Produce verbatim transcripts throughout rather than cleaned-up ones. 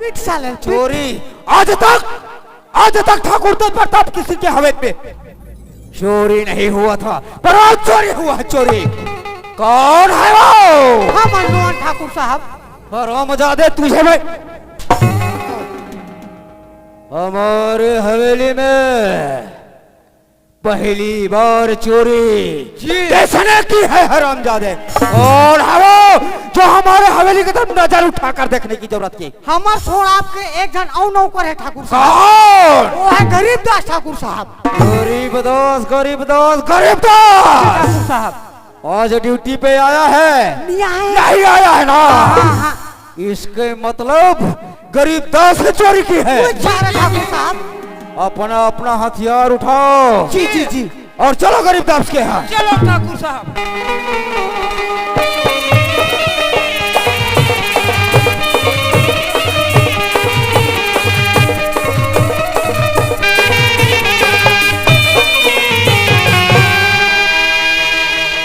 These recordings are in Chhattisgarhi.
पीट साले, पीट। चोरी आज तक, आज तक ठाकुर तेज प्रताप किसी के हवेली में चोरी नहीं हुआ था, पर आज चोरी हुआ है, चोरी। कौन है वो? हम हनुमान ठाकुर साहब। हरामजादे, तुझे मैं हमारे हवेली में पहली बार चोरी जी। किसने की है, हरामजादे? कौन है वो जो हमारे हवेली की तरफ नजर उठाकर देखने की जरूरत की? हमर छोड़ आपके एक जन अउ नौकर है ठाकुर साहब। कौन? वो है गरीब दास ठाकुर साहब। गरीब दास, गरीब दास, गरीब दास। ठाकुर साहब। आज ड्यूटी पे आया है? नहीं आया है। नहीं आया है ना? हाँ, हाँ। इसके मतलब गरीब दास ने चोरी की है। वो जा रहा ठाकुर साहब। अपना, अपना हथियार उठाओ। जी, जी, जी। और चलो गरीब दास के यहाँ। चलो ठाकुर साहब।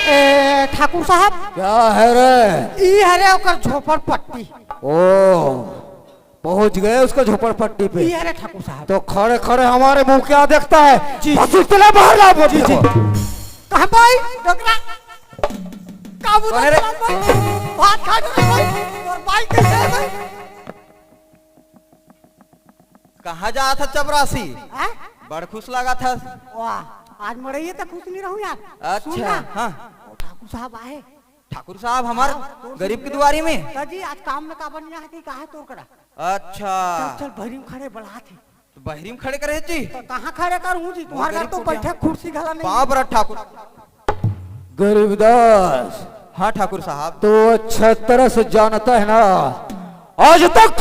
ए, ठाकुर साहब। क्या है रे? ई हरे ओकर झोपड़पट्टी। ओ, पहुंच गए उसको झोपड़पट्टी पे। ई हरे ठाकुर साहब। तो खड़े खड़े हमारे मुंह क्या देखता है? जी। बस चले बाहर ला, जी, जी। कहाँ भाई? डोकरा। काबू कौन है रे? भाई। भात खा के भाई। और भाई कैसे है भाई? कहाँ जात हस चपरासी? हैं? बड़ खुश लागत हस। वाह, आज मड़इये त खुश नहीं रहूं यार। अच्छा, सुन ना। हाँ। ओ, ठाकुर साहब आए। ठाकुर साहब हमार हाँ, तोर गरीब के दुआरी में। त जी, आज काम में का बन है कि काहे तोर करा? अच्छा। चल, चल, बहरी में खड़े बलात हे। तो बहरी में खड़े करे जी? तो कहाँ खड़े करूँ जी? तुम्हारे घर तो बैठे कुर्सी घला नहीं। बाप रे ठाकुर। गरीबदास। हाँ ठाकुर साहब। तो अच्छा तरह से जानता है ना, आज तक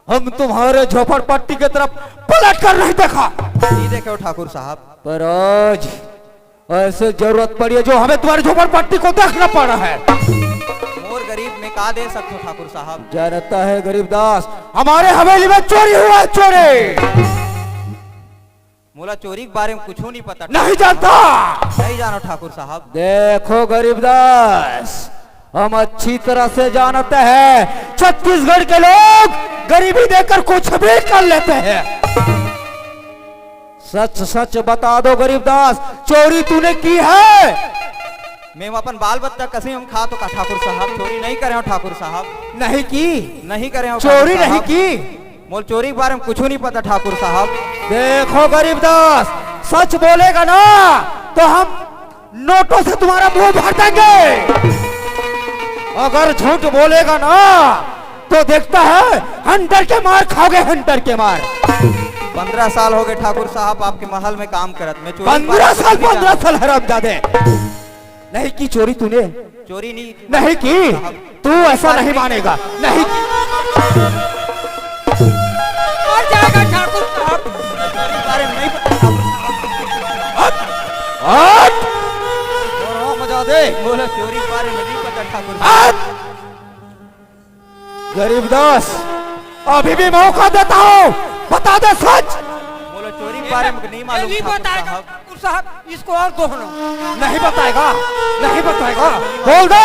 हम तुम्हारे झोपड़पट्टी की तरफ पलट कर नहीं देखा। नहीं देखे हो ठाकुर साहब। पर आज ऐसे जरूरत पड़ी है जो हमें तुम्हारे झोपड़पट्टी को देखना पड़ रहा है। मोर गरीब में का दे सकते हो ठाकुर साहब? जानता है गरीबदास, हमारे हवेली में चोरी हुआ है, चोरी। मोला चोरी के बारे में कुछू नहीं पता। नहीं जानता। नहीं जानो ठाकुर साहब। देखो गरीबदास, हम अच्छी तरह से जानते हैं, छत्तीसगढ़ के लोग गरीबी देखकर कुछ भी कर लेते हैं। सच सच बता दो गरीबदास, चोरी तूने की है? मैं अपन बाल बच्चा कसे हम खा तो का ठाकुर साहब, चोरी नहीं करे हो ठाकुर साहब। नहीं की? नहीं करे हो चोरी ठाकुर नहीं साहब। की? मोल चोरी के बारे में कुछू नहीं पता ठाकुर साहब। देखो गरीबदास, सच बोलेगा ना तो हम नोटों से तुम्हारा मुंह भर देंगे। अगर झूठ बोलेगा ना तो देखता है हंटर के मार खाओगे, हंटर के मार। पन्द्रह साल हो गए ठाकुर साहब आपके महल में काम करत, मैं चोरी के बारे में कुछ नहीं जानता। पन्द्रह साल, पन्द्रह साल हरामजादे। नहीं की चोरी तूने? चोरी नहीं। नहीं की? तू ऐसा नहीं मानेगा। नहीं की? मर जाएगा ठाकुर साहब। अरे नहीं पता ठाकुर साहब। हट! हट! और मजा दे। बोला चोरी के बारे में नहीं पता ठाकुर साहब। हट! गरीबदास, अभी भी मौका देता हूँ, बता दे सच। बोलो, चोरी के बारे में नहीं मालूम नहीं ठाकुर बताएगा साहब। ठाकुर साहब, इसको और दोहराओ। नहीं बताएगा, नहीं बताएगा, बोल दे।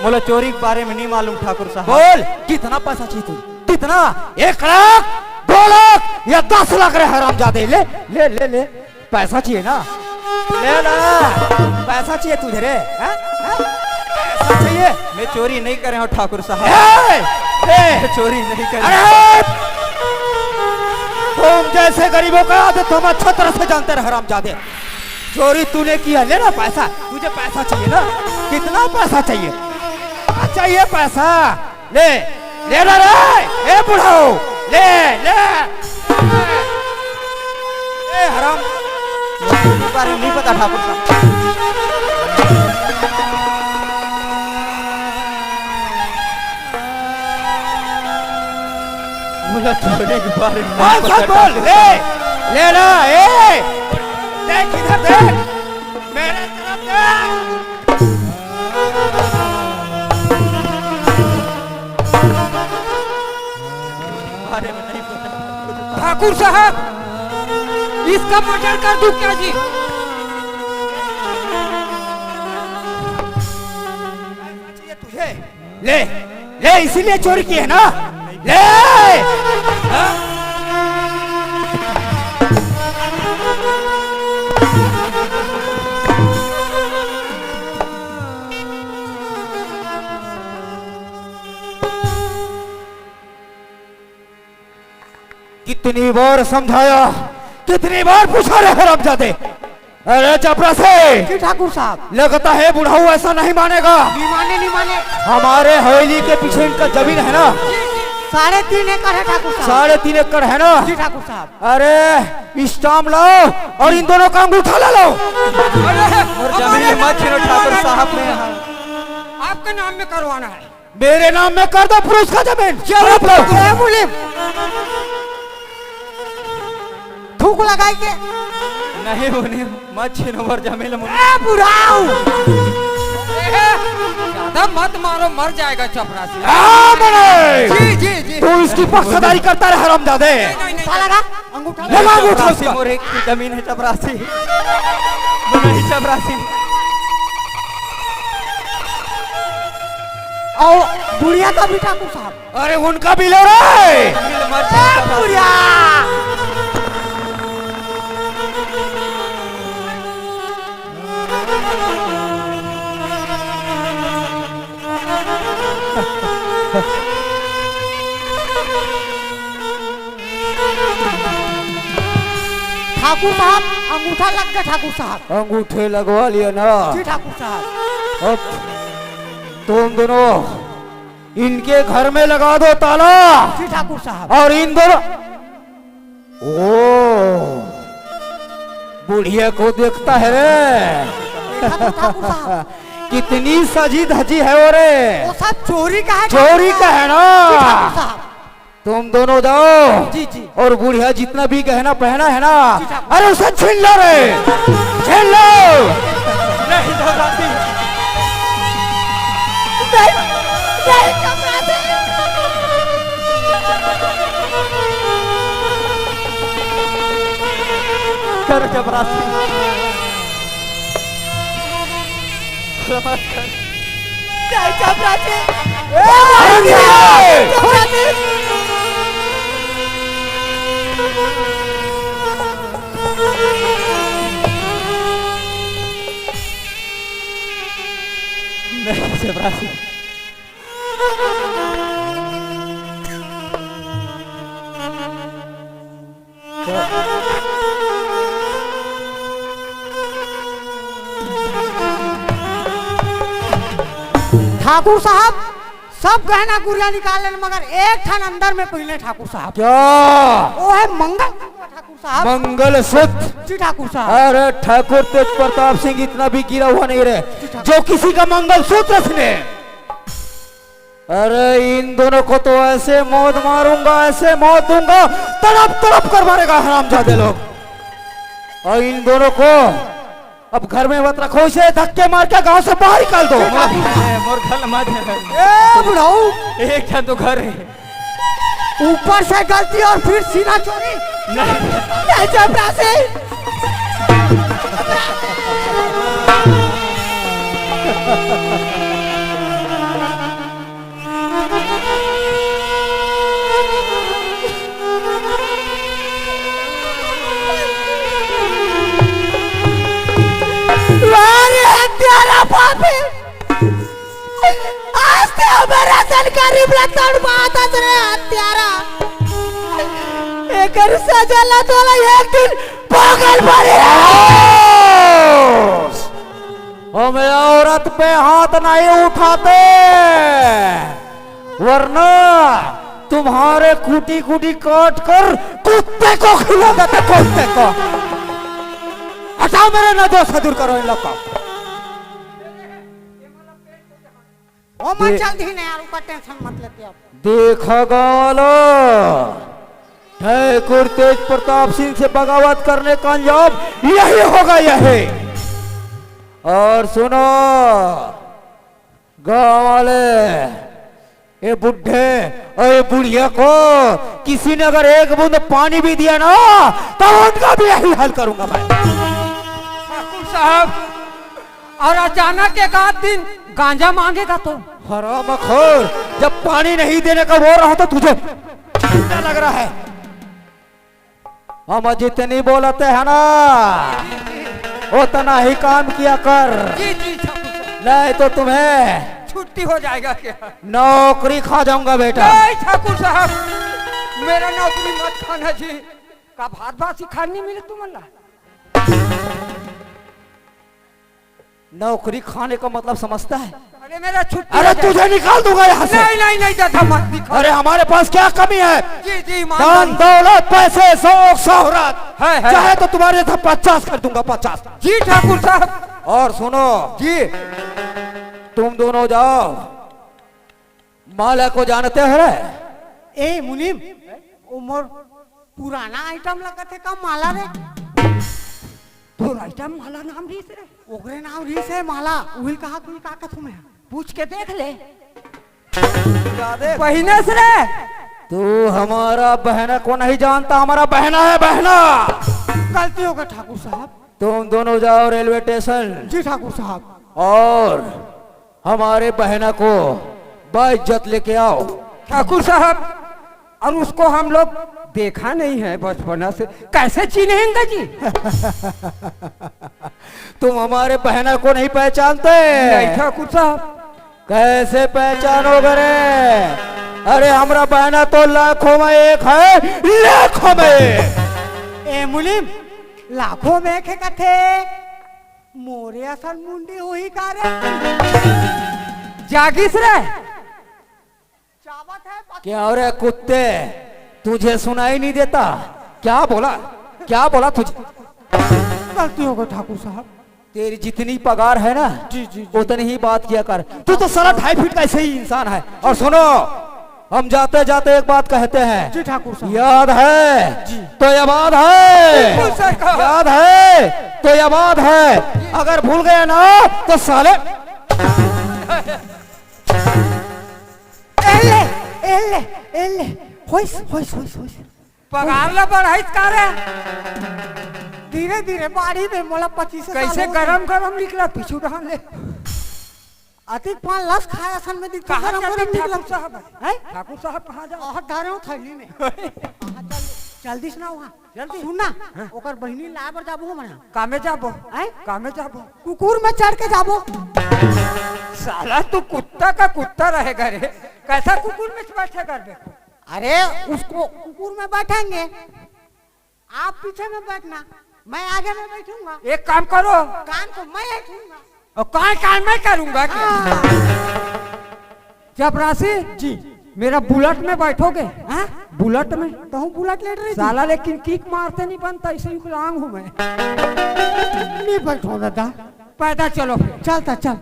बोलो, चोरी के बारे में नहीं मालूम ठाकुर साहब। बोल, कितना पैसा चाहिए तुझे? कितना? एक लाख, दो लाख या दस लाख रे हरामजादे, ले, ले, ले, ले। पैसा चाहिए ना? ले ना, पैसा चाहिए तुझे रे, हैं? हैं? पैसा चाहिए? मैं चोरी नहीं करे हूँ ठाकुर साहब। ए, ए, मैं चोरी नहीं करे। अरे, तुम जैसे गरीबों का आदत हम अच्छा तरह से जानते रहे, हरामजादे। चोरी तूने किया, ले ना पैसा, तुझे पैसा चाहिए ना? कितना पैसा चाहिए? चाहिए पैसा। ले, ले ना रे, ए बुढ़ाओ, ले, ले। ए हराम, बारे में नहीं पता ठाकुर साहब। बोला चोरी के बारे में नहीं पता बोल, ठाकुर साहब। ले, ले ना, ए, देख इधर देख, मेरे तरफ देख। ठाकुर साहब, इसका मर्डर कर दूं क्या जी? तुझे ले, ले, इसीलिए चोरी की है ना? ले, कितनी बार समझाया, कितनी बार पूछा रे हरामजादे। अरे चपरासी, जी ठाकुर साहब। लगता है बुढ़ऊ ऐसा नहीं मानेगा। नहीं माने, नहीं माने। हमारे हवेली के पीछे इनका जमीन है ना, साढ़े तीन एकड़ है ठाकुर साहब। साढ़े तीन एकड़ है ना? जी ठाकुर साहब। अरे stamp लाओ और इन दोनों का अंगूठा ला लो। अरे, और जमीन हमारे मत छीनो नाम ठाकुर साहब ने। आपके नाम में करवाना है। मेरे नाम में कर दो पुरुष का जमीन। चलो, आप लोग। ए, मुनीम। थूक लगाई के। नहीं मुनीम, मत छीनो मोर जमीन मुनीम। ए, बुढ़ऊ। ए, ज्यादा मत मारो, मर जाएगा चपरासी। आ, बड़े। जी, जी, जी। तू इसकी पक्षधारी करता रहे हरामजादे। नहीं, नहीं, नहीं। साला का अंगूठा लगा, अंगूठा उसका। मोर एक जमीन है चपरासी। नहीं चपरासी। और बुढ़िया का भी ठाकुर साहब। अरे उनका भी लो रे। ए, बुढ़िया। ठाकुर साहब, अंगूठा लग गया ठाकुर साहब। अंगूठे लगवा लिया ना? जी ठाकुर साहब। अब तुम दोनों इनके घर में लगा दो ताला। जी ठाकुर साहब। और इन दोनों, ओ, बुढ़िया को देखता है रे। देखा तो ठाकुर साहब। कितनी सजी धजी है वो रे। वो सब चोरी का है ठाकुर साहब। चोरी का है ना? जी ठाकुर साहब। तुम दोनों जाओ। जी, जी। और बुढ़िया जितना भी गहना पहना है ना, जी ठाकुर। अरे उसे छीन लो रे, छीन लो। नहीं, नहीं, चपरासी। कर चपरासी। जय चपरासी। ए, मार दिया। चपरासी। नहीं, चपरासी। ठाकुर साहब, सब गहना गुरिया निकाल लेन, मगर एक ठन अंदर में पहिने ठाकुर साहब। क्या? वो है मंगल ठाकुर साहब। मंगलसूत्र? जी ठाकुर साहब। अरे ठाकुर तेज प्रताप सिंह इतना भी गिरा हुआ नहीं रहे, जी ठाकुर। जो किसी का मंगलसूत्र छीने। अरे इन दोनों को तो ऐसे मौत मारूंगा, ऐसे मौत दूंगा, तड़प तड़प कर मारेगा हरामजादे लोग। और इन दोनों को अब घर में मत रखो, इसे धक्के मार के गांव से बाहर निकाल दो। मोर, मोर घर मत। ए बुढ़ऊ, एक ठन तो घर है। ऊपर से गलती और फिर सीना चोरी। नहीं। नहीं, चपरासी। अरे हत्यारा पापी, आज ते हमर असन गरीब ला तड़पात हस रे हत्यारा। एकर सजा ला तोला एक दिन भोगल पड़ही। हम औरत पे हाथ नहीं उठाते, वरना तुम्हारे खूंटी खूंटी काट कर कुत्ते को खिला देते, कुत्ते को। हटाओ मेरे नजर से दूर करो इन लोग को। ओ मत दे- जल्दी नहीं यार, ऊपर tension मत लेते आप। देखा गाँव वाला, ठाकुर तेज प्रताप सिंह से बगावत करने का अंजाम यही होगा, यही। और सुनो गाँव वाले, ये बुढ़े और ये बुढ़िया को किसी ने अगर एक बूंद पानी भी दिया ना, तो उनका भी यही हाल करूंगा मैं। ठाकुर साहब, और अचानक एक आध दिन गांजा मांगेगा तो? हरामखोर, जब पानी नहीं देने का वो रहा तो तुझे ठंडा लग रहा है। हम जितनी बोलते हैं ना, उतना ही काम किया कर। जी, जी, ठाकुर साहब। नहीं तो तुम्हें छुट्टी हो जाएगा क्या? नौकरी खा जाऊंगा बेटा। नहीं ठाकुर साहब, मेरा नौकरी मत खाना जी। का भात भात सिखाने नहीं मिले तुमन ला? नौकरी खाने का मतलब समझता है? अरे मेरा छुट्टी अरे हो जाए। तुझे निकाल दूंगा यहाँ से। नहीं, नहीं, नहीं दादा, मत निकाल। अरे हमारे पास क्या कमी है? जी, जी, मान धन, लो। दौलत, पैसे, शौक, शोहरत। है, है। चाहे तो तुम्हारे जैसा पचास कर दूंगा, पचास। जी ठाकुर साहब। और सुनो। जी। तुम दोनों जाओ, माला को जानते हो रे? ए मुनीम, वो मोर पुराना आइटम लगत हे का माला रे? तोर आइटम माला नाम रहिस रे? ओकरे नाम रहिस हे माला, उही कहा तू का कथू मैं? पूछ के देख ले। का देख? पहिने से रे। तू हमारा बहना को नहीं जानता, हमारा बहना है, बहना। गलती हो गई ठाकुर साहब। तुम दोनों जाओ रेलवे स्टेशन। जी ठाकुर साहब। और हमारे बहना को बाइज्जत लेके आओ। ठाकुर साहब, और उसको हम लोग देखा नहीं है बचपना से, कैसे चिन्हेंगे जी? तुम हमारे बहना को नहीं पहचानते? नहीं ठाकुर साहब। कैसे पहचानोगे रे? अरे हमरा बहना तो लाखों में एक है, लाखों में एक। ए मुनीम, लाखों में एक हे कथे, मोरे असन मुंडी होही का रे? जागिस रे। चावत है पति। क्या रे कुत्ते, तुझे सुनाई नहीं देता? क्या बोला, क्या बोला तुझे? गलती हो गई ठाकुर साहब। तेरी जितनी पगार है ना, जी, जी, जी। उतनी ही बात किया कर। तू तो साला ढाई फीट का ऐसे ही इंसान है। और सुनो, हम जाते जाते एक बात कहते हैं। जी ठाकुर साहब। याद है जी। तो ये बात है। बिल्कुल सर कहा। याद है तो ये बात है। अगर भूल गए ना तो साले। एले, एले, एले। होइस, होइस, होइस, होइस। पगार ला बढ़ाइस का रे? धीरे धीरे बाढ़ी में मोला पच्चीस कैसे साल हो गए। गरम गरम निकला पीछू डाल ले। अतिक पान लस खाए असन में दिखता कहाँ गरम चल गरम दी निकला। ठाकुर साहब? हैं? ठाकुर साहब कहाँ जाओ? और डारे हो थैली में। हाँ, चल, चल दिस ना वहाँ। जल्दी। सुन ना, हाँ। ओकर बहिनी लाए बर जाबो हमन। कामे जाबो? हैं? कामे जाबो? कुकुर में चढ़ के जाबो। साला तू कुत्ता का कुत्ता रहेगा रे। कैसा कुकुर में बैठेगा रे? अरे उसको कुकुर में बैठेंगे, आप पीछे में बैठना, मैं आगे में बैठूंगा। एक काम करो। काम तो मैं ही करूंगा। और काम, काम मैं करूंगा क्या? हाँ। चपरासी जी। मेरा बुलेट में बैठोगे? हाँ? बुलेट में। तो हूँ बुलेट लेट रही थी। साला लेकिन किक मारते नहीं बनता, इसे विकलांग हूँ मैं। नहीं बैठो दादा। पैदल चलो फिर। चलता चल।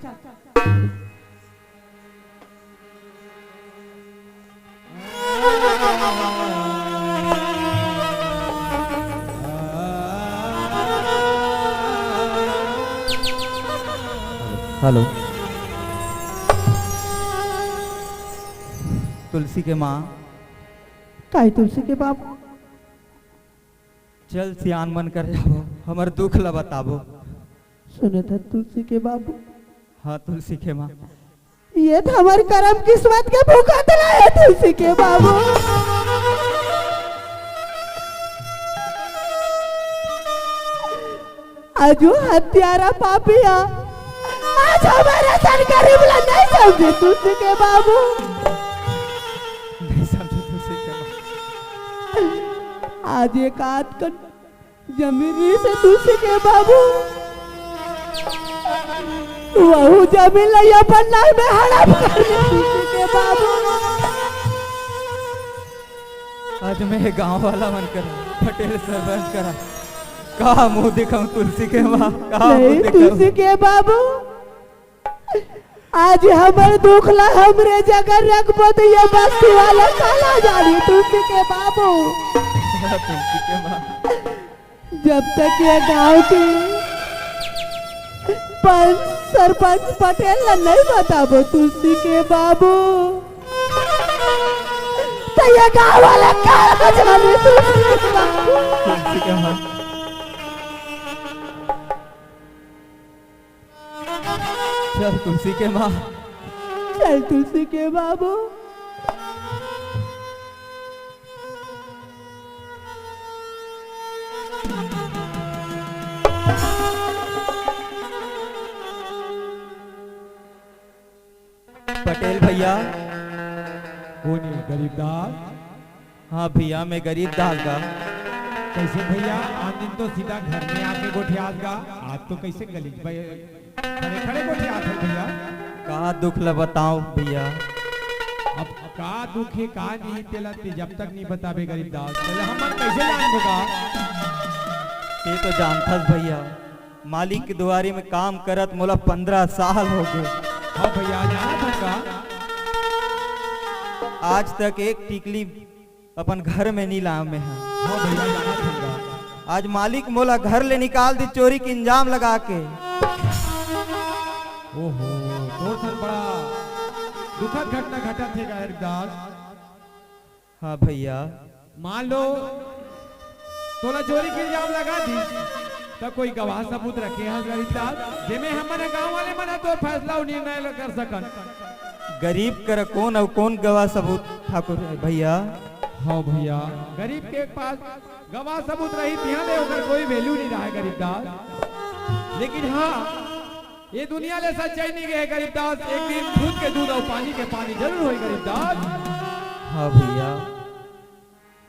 हेलो। तुलसी के माँ। काई तुलसी के बाप? चल सियान मन कर जाबो, हमर दुख ला बताबो। सुनत हस तुलसी के बाबू? हाँ तुलसी के माँ। ये तो हमर करम किस्मत के भुगतना हे तुलसी के बाबू। आज वो हत्यारा पापी हे, आज हमर असन गरीब ला नहीं समझे तुलसी के बाबू। नहीं समझे तुलसी के माँ। आज एक आध कन जमीन रहिस हे तुलसी के बाबू, वहू जमीन ला अपन नाम में हड़प कर दे तुलसी के बाबू। आज मैं गांव वाला मन करा, पटेल सरपंच करा, का मुंह दिखाऊं तुलसी के माँ, का मुंह नहीं दिखाऊं? तुलसी के बाबू, आज हमर दुख ला हमरे जगह रखबो तो ये बस्ती वाला काला जानी तुलसी के बाबू। तुलसी के माँ। जब तक ये गांव के पंच सरपंच पटेल ला नहीं बताबो तुलसी के बाबू, तो ये गांव वाला काला जानी तुलसी के बाबू। तुलसी के माँ। चल तुलसी के माँ। चल तुलसी के बाबू। पटेल भैया। कोन हे गरीबदास? हाँ भैया, मैं गरीब दास गा। कैसे भैया, आन दिन तो सीधा घर में आके गोठियात गा, आज तो कैसे गली में खड़े खड़े गोठियात हे भैया? का दुख ल बताओ भैया? अब का दुख हे, का नहीं, तेला ते जब तक नहीं बताबे गरीब दास, तेला हमन कैसे जानबो गा? ते तो जानथस भैया, मालिक के दुआरी में काम करत मोला पंद्रह साल हो गए। हाँ भैया, जानत हन का? आज तक एक टिकली अपन घर में नहीं लाया मैं ह। हाँ भैया, जानत हन का? आज मालिक मोला घर ले निकाल दी चोरी के इंजाम लगा के। ओहो, तोर संग बड़ा दुखद घटना घटत हे गा, गरीब दास। हाँ भैया। मान लो, तोला चोरी के इल्जाम लगा दी, त कोई गवाह सबूत रखे हस गरीब दास, जेमे हमन ह गांव वाले मन ह तो फैसला अउ निर्णय ल कर सकन। गरीब कर कौन अउ कौन गवाह सबूत ठाकुर भैया? हाँ भैया, गरीब के पास गवाह सबूत रही, तिहां ले ओकर कोई value नहीं रहा गरीब दास। लेकिन हाँ, ये दुनिया ले सच्चाई नहीं गए गरीब दास, एक दिन दूध के दूध अउ पानी के पानी जरूर होई गरीब दास। हाँ भैया।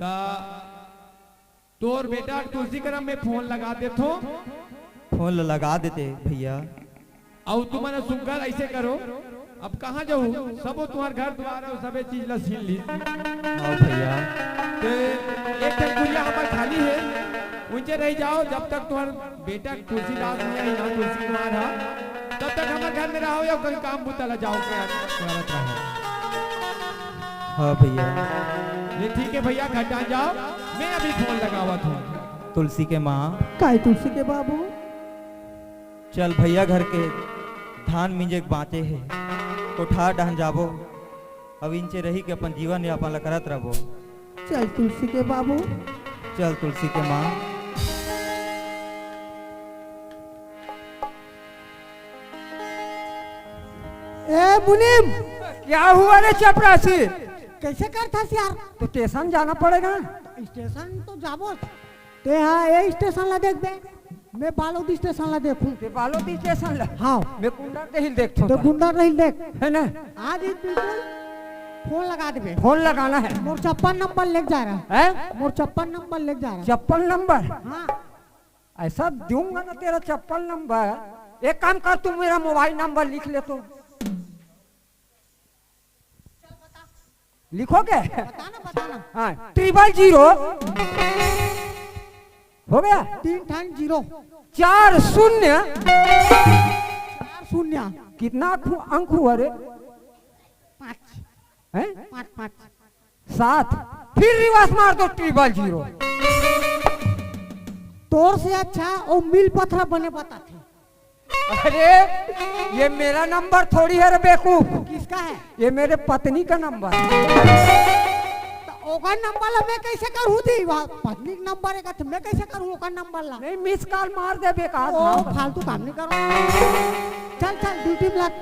ता तोर बेटा तुलसी करम में फोन लगा देथो। फोन ल लगा देते भैया। अउ तुमन सुग्घर ऐसे करो, अब कहाँ जाहू? सबो तुम्हार घर द्वार अउ सबे चीज ला छीन ली। हाँ भैया। ते एक ठन कुरिया हमर खाली हे, उंचे रह जाओ, जब तक तुम्हार बेटा तुलसीदास नहीं आई ना, तुलसी कुमार हा, तब तक हमर घर में रहो या कोई काम बुता ला जाओ, करत रहो। हाँ भैया। ये ठीक है भैया, घर जाओ, मैं अभी फोन लगावत हूँ। तुलसी के माँ। काय तुलसी के बाबू? चल भैया, घर के धान मिंजे के बांचे हे, कोठार डहन जाबो, अब इंचे रही के अपन जीवन यापन ला करत रहबो। चल तुलसी के बाबू। चल तुलसी के माँ। ए मुनीम। क्या हुआ रे चपरासी? कैसे करथस यार? तो स्टेशन जाना पड़ेगा। स्टेशन तो जाबो। ते हाँ, ए स्टेशन ला देख बे। मैं बालोद स्टेशन ला देखूं। ते बालोद स्टेशन ला? हाँ। मैं गुंडरदेही ल देखथों तो। गुंडरदेही ल देख। है ना? आज ही बिल्कुल फोन लगा देबे। फोन लगाना है। मोर चप्पल नंबर लेके जा रहा है। हैं? मोर चप्पल नंबर लेके जा रहा है। चप्पल नंबर? हाँ। ऐसा दूंगा ना तेरा चप्पल नंबर। एक काम कर, तू मेरा मोबाइल नंबर लिख ले तो। लिखोगे? बताना, बताना। हाँ, ट्रिपल जीरो। हो गया? तीन ठन जीरो। चार शून्य। चार शून्य। कितना अंक हु-, अंक हुआ रे? पाँच। हैं? पाँच, पाँच। सात। फिर रिवर्स मार दो, ट्रिपल जीरो। तोर से अच्छा वो मिल पथरा बने बताथे। अरे, ये मेरा नंबर थोड़ी है रे बेवकूफ। किसका है? ये मेरे पत्नी का नंबर है। तो ओकर नंबर ला मैं कैसे करूँ दी? वहाँ पत्नी का नंबर है, तो मैं कैसे करूँ ओकर नंबर ला? नहीं, मिस कॉल मार दे बेकार। ओ, फालतू काम नहीं करो। चल, चल, ड्यूटी में लग।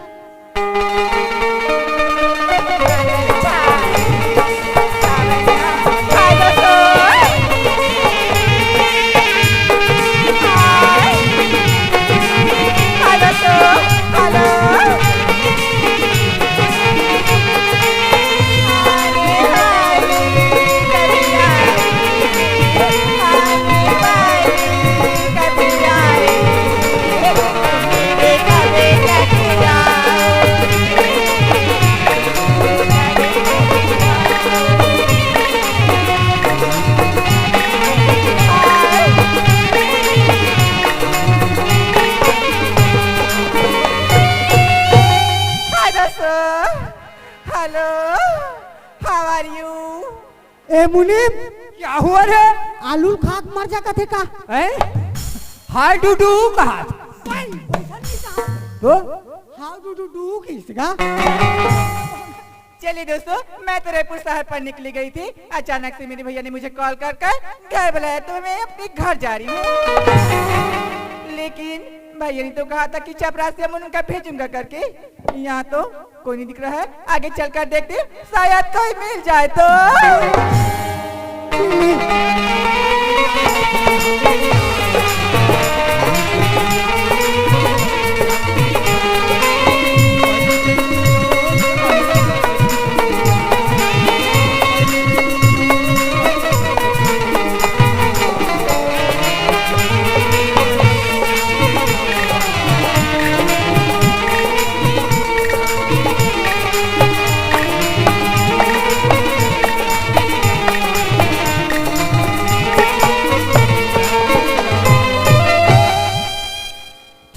Hi दोस्तों, hello, how are you? ए मुनीम, क्या हुआ रे? आलू खात मर जा कथे का? हैं? हाय डुडू कहा। भाई, वैसा नहीं कहा। तो? How do you do किसका? चलिए दोस्तों, मैं तो रायपुर शहर पर निकली गई थी, अचानक से मेरे भैया ने मुझे कॉल कर कर घर बुलाया, तो मैं अपने घर जा रही हूँ। लेकिन भैया ने तो कहा था कि चपरासी हम उनका भेजूंगा करके, यहाँ तो कोई नहीं दिख रहा है। आगे चलकर देखते हैं, शायद कोई मिल जाए तो।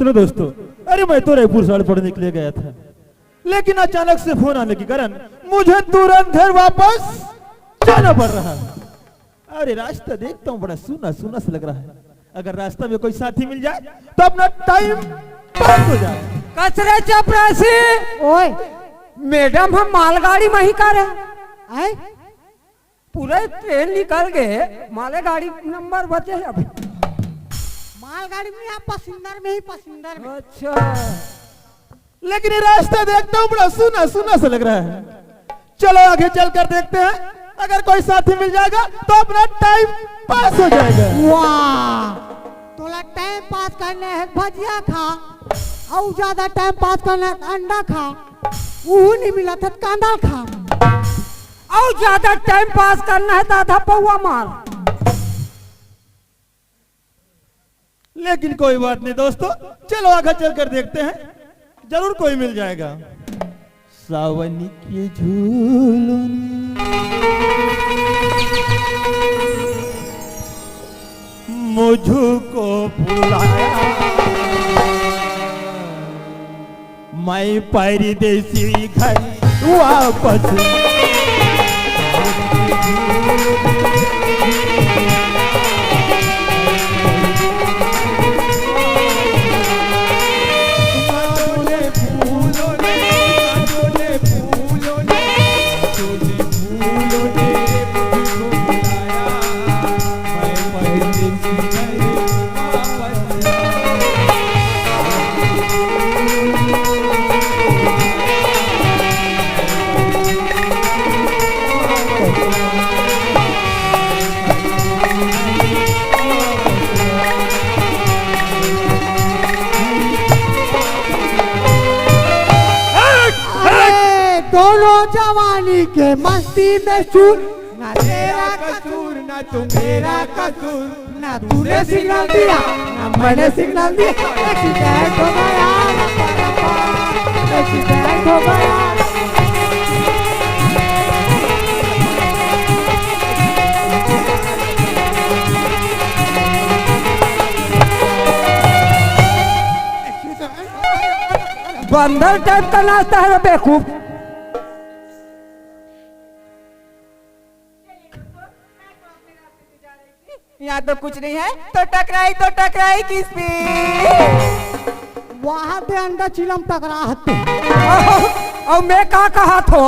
सुनो दोस्तों, अरे, मैं तो रायपुर साल पढ़ने के लिए गया था, लेकिन अचानक से फोन आने के कारण मुझे तुरंत घर वापस जाना पड़ रहा है। अरे, रास्ता देखता हूँ, बड़ा सूना सूना सा लग रहा है। अगर रास्ता में कोई साथी मिल जाए तो अपना टाइम पास हो जाए। कचरे चपरासी। ओए। मैडम, हम मालगाड़ी में ही का रहे। आए? पूरा ट्रेन निकल गए, मालगाड़ी नंबर बचे है अभी। मालगाड़ी में, यहाँ पसिंदर में ही, पसिंदर में। अच्छा। लेकिन ये रास्ता देखता हूँ, बड़ा सूना सूना सा लग रहा है। चलो, आगे चलकर देखते हैं, अगर कोई साथी मिल जाएगा तो अपना टाइम पास हो जाएगा। वाह, तोला टाइम पास करना है, भजिया खा, और ज्यादा टाइम पास करना है, अंडा खा, वो नहीं मिला था, कांदा खा, और ज्यादा टाइम पास करना है तो आधा पौवा मार। लेकिन कोई बात नहीं दोस्तों, चलो आगे चलकर देखते हैं, जरूर कोई मिल जाएगा। सावन के झूलों ने मुझको बुलाया, मैं परदेसी घर वापस। अरे, दोनों जवानी के मस्ती में चूर, ना तेरा कसूर, ना तू मेरा कसूर, ना तूने सिग्नल दिया, ना मैंने सिग्नल दिया। एक्सीडेंट हो गया, एक्सीडेंट हो गया। बंदर टाइप का नाचता है रे बेवकूफ। यहाँ तो कुछ नहीं है, तो टकराई, तो टकराई किस पे? वहां पे अंडा चिलम टकरा हते। और मैं का कहा थो,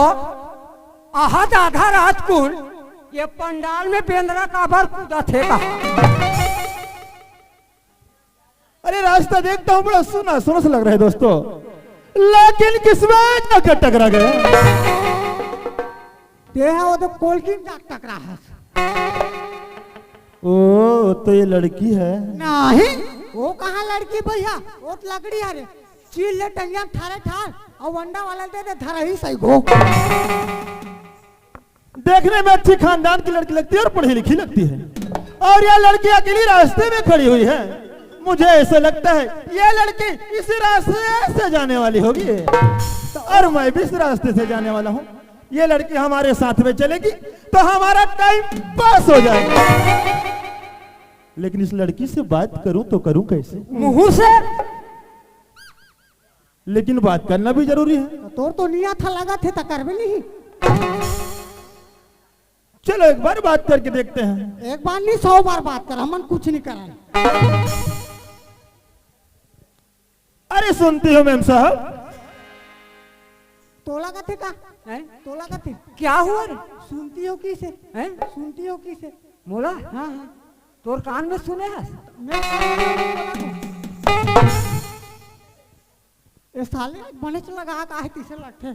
आहा दादा राजकुल, ये पंडाल में बेंदरा काबर कूदा थे का? अरे, रास्ता देखता हूँ, बड़ा सुना सुना सा लग रहा है दोस्तों, लेकिन किसमें जाकर टकरा गया। ते हा वो तो कोलकी में जाके टकरा है। ओ, तो ये लड़की है। नहीं, वो कहाँ लड़की भैया, वो तो लकड़ी है रे। चील ले टंगिया में ठारे ठार, और वंडा वाला दे दे धरा ही सही गो। देखने में अच्छी खानदान की लड़की लगती है और पढ़ी लिखी लगती है, और यह लड़की अकेली रास्ते में खड़ी हुई है। मुझे ऐसा लगता है यह लड़की इसी रास्ते से जाने वाली होगी, और मैं भी इस रास्ते से जाने वाला हूँ। ये लड़की हमारे साथ में चलेगी तो हमारा टाइम पास हो जाएगा। लेकिन इस लड़की से बात करूं तो करूं कैसे? मुंह से। लेकिन बात करना भी जरूरी है। तो तोर तो निया था, लगा थे तो कर भी नहीं। चलो, एक बार बात करके देखते हैं। एक बार नहीं, सौ बार बात कर, हमन कुछ नहीं करा। अरे, सुनती हो मेम साहब? तोला कथे का? हैं? तोला कथे? क्या हुआ रे? सुनती हो किसे? हैं? सुनती हो किसे? मोला? हाँ, हाँ। तोर कान में सुने हस? मैं ये साले आज बनेच लगा का है, तीसे लट्ठे।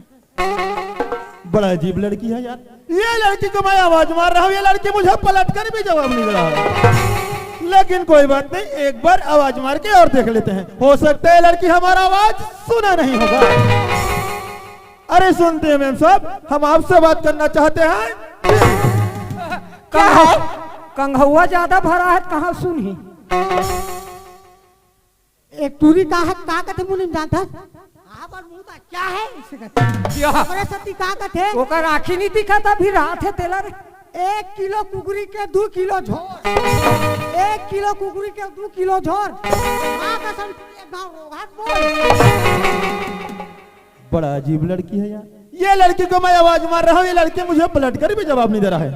बड़ा अजीब लड़की है यार। ये लड़की को मैं आवाज मार रहा हूँ, ये लड़की मुझे पलट कर भी जवाब नहीं दे रहा। लेकिन कोई बात नहीं, एक बार आवाज मार के और देख लेते हैं, हो सकता है लड़की हमारा आवाज सुना नहीं होगा। अरे सुनते हैं मेम साहब, हम आपसे बात करना चाहते हैं। क्या है? कंघौआ ज्यादा भरा है, कहाँ सुनही? एक टूरी का है, का कथे मुनि में जानता? आप और मुंह का क्या है? इसे कहते हैं। क्या? हमरे सती का कथे? ओकर आँखी नहीं दिखा था, अभी रात है तेला रे। एक किलो कुकरी के दू किलो झोर, एक किलो कुकरी के दू किलो झोर। माँ कसम, एक गाँव रोघाट बोल। बड़ा अजीब लड़की है यार। ये लड़की को मैं आवाज मार रहा हूँ, ये लड़की मुझे पलट कर भी जवाब नहीं दे रहा है।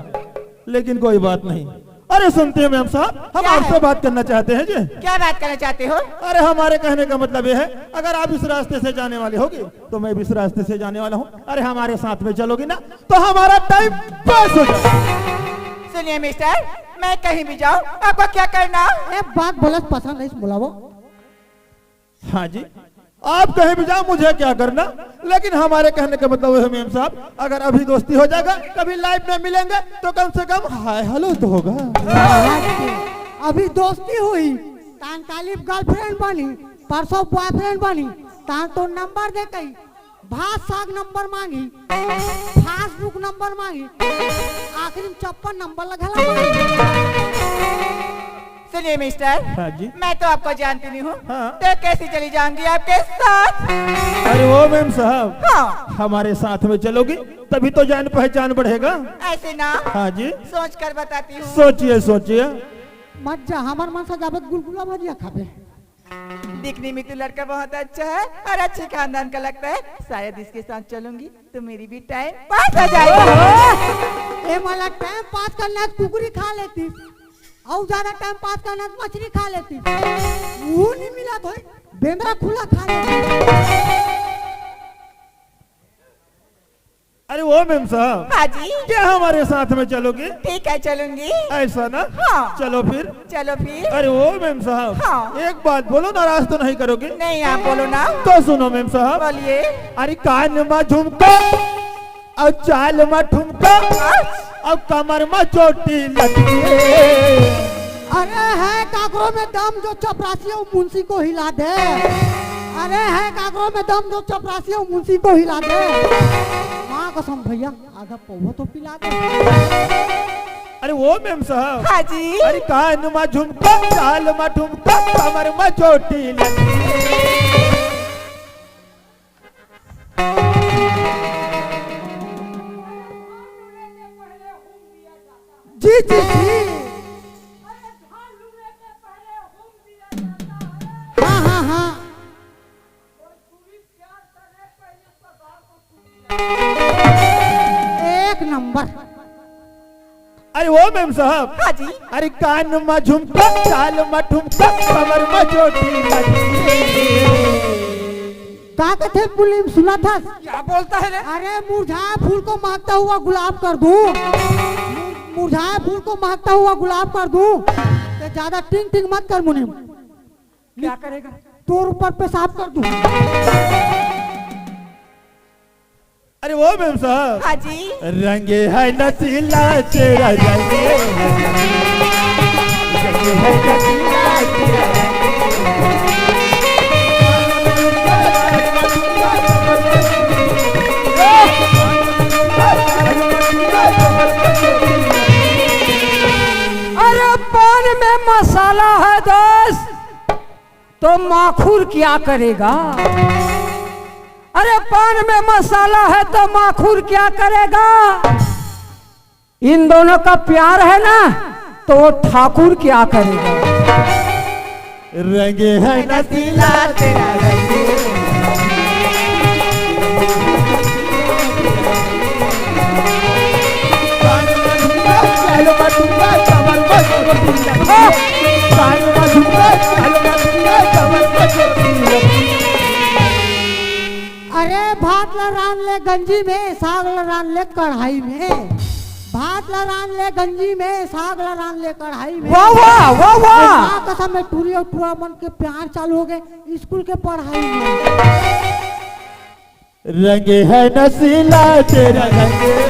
लेकिन कोई बात नहीं। अरे सुनते हैं मेम साहब, हम क्या आपसे है? बात करना चाहते हैं जी। क्या बात करना चाहते हो? अरे हमारे कहने का मतलब ये है, अगर आप इस रास्ते से जाने वाले होगे तो मैं भी इस रास्ते से जाने वाला हूँ। अरे हमारे साथ में चलोगी ना तो हमारा टाइम पास हो जाए। सुनिए मिस्टर, मैं कहीं भी जाऊँ, आपको क्या करना? ए, बात बोलत पसंद है, बुलाओ। हाँ जी, आप कहीं भी जाओ, मुझे क्या करना। लेकिन हमारे कहने का मतलब है मेम साहब, अगर अभी दोस्ती हो जाएगा, कभी लाइफ में मिलेंगे तो कम से कम हाय हेलो तो होगा। अभी दोस्ती हुई, तान काली गर्लफ्रेंड बनी, परसों बॉयफ्रेंड बनी, तान तो नंबर दे कही, भात साग नंबर मांगी, पासबुक नंबर मांगी, आखिरी में चप्पल नंबर लगा लगा। सुनिए मिस्टर, हाँ जी। मैं तो आपको जानती नहीं हूँ, हाँ। तो कैसे चली जाऊंगी आपके साथ? अरे वो मेम साहब, हाँ। हमारे साथ में चलोगी तभी तो जान पहचान बढ़ेगा। ऐसे ना, हाँ जी। सोच कर बताती हूँ। सोचिए, सोचिए। मत जा, हमार मन से जाबे गुलगुला भजिया खाबे। दिखने में तो लड़का बहुत अच्छा है और अच्छे खानदान का लगता है, शायद इसके साथ चलूंगी तो मेरी भी टाइम पास हो जाएगा। ए मला, टाइम पास करना है, कुकरी खा लेती, और ज्यादा टाइम पास करना है, मछली खा लेती, वो नहीं मिला तो बेंदरा खुला खा लेती। अरे वो मेम साहब, हाँ जी। क्या हमारे साथ में चलोगे? ठीक है, चलूंगी। ऐसा ना? हाँ। चलो फिर। चलो फिर। अरे वो मेम साहब, हाँ। एक बात बोलो, नाराज तो नहीं करोगे? नहीं, आप बोलो ना। तो सुनो मेम साहब। बोलिए। अरे कान में झुमका और चाल में ठुमका और कमर में चोटी लटकी। अरे है काकरो में दम जो चपरासी हो मुंशी को हिला दे। अरे है काकरो में दम जो चपरासी हो मुंशी को हिला दे। माँ कसम भैया, आधा पौवा तो पिला दे। अरे वो मेम साहब। हाँ जी। अरे कान में झुमका, चाल में ठुमका, कमर में चोटी लटकी। जी जी जी। हाँ हाँ हाँ। एक नंबर। अरे वो मेम साहब। हाँ जी। अरे कान में झुमका, चाल में ठुमका, कमर में चोटी लटकी। का कथे पुलिम सुना था? क्या बोलता है रे? अरे मुरझाए फूल को महकता हुआ गुलाब कर दूं, मुरझाए फूल को महकता हुआ गुलाब कर दूं, तो ज्यादा टिंग टिंग मत कर मुनीम। क्या करेगा? तोर ऊपर पेशाब कर दूं। अरे वो मेम साहब। हाँ जी। रंगे है नसीला तेरा रंगे, रंगे है नसीला तेरा रंगे। अरे पान में मसाला है दोस्त, तो माखुर क्या करेगा? अरे पान में मसाला है तो माखुर क्या करेगा? इन दोनों का प्यार है ना, तो वो ठाकुर क्या करेगा? रंगे है नसीला तेरा रंगे। अरे भात ला रान ले गंजी में, साग ला रान ले कढ़ाई में। भात ला रान ले गंजी में, साग ला रान ले कढ़ाई में। वाह, वाह, वाह, वाह। ए, माँ कसम में टूरी और टूरा मन के प्यार चालू हो गए स्कूल के पढ़ाई में। रंगे है नसीला तेरा रंगे।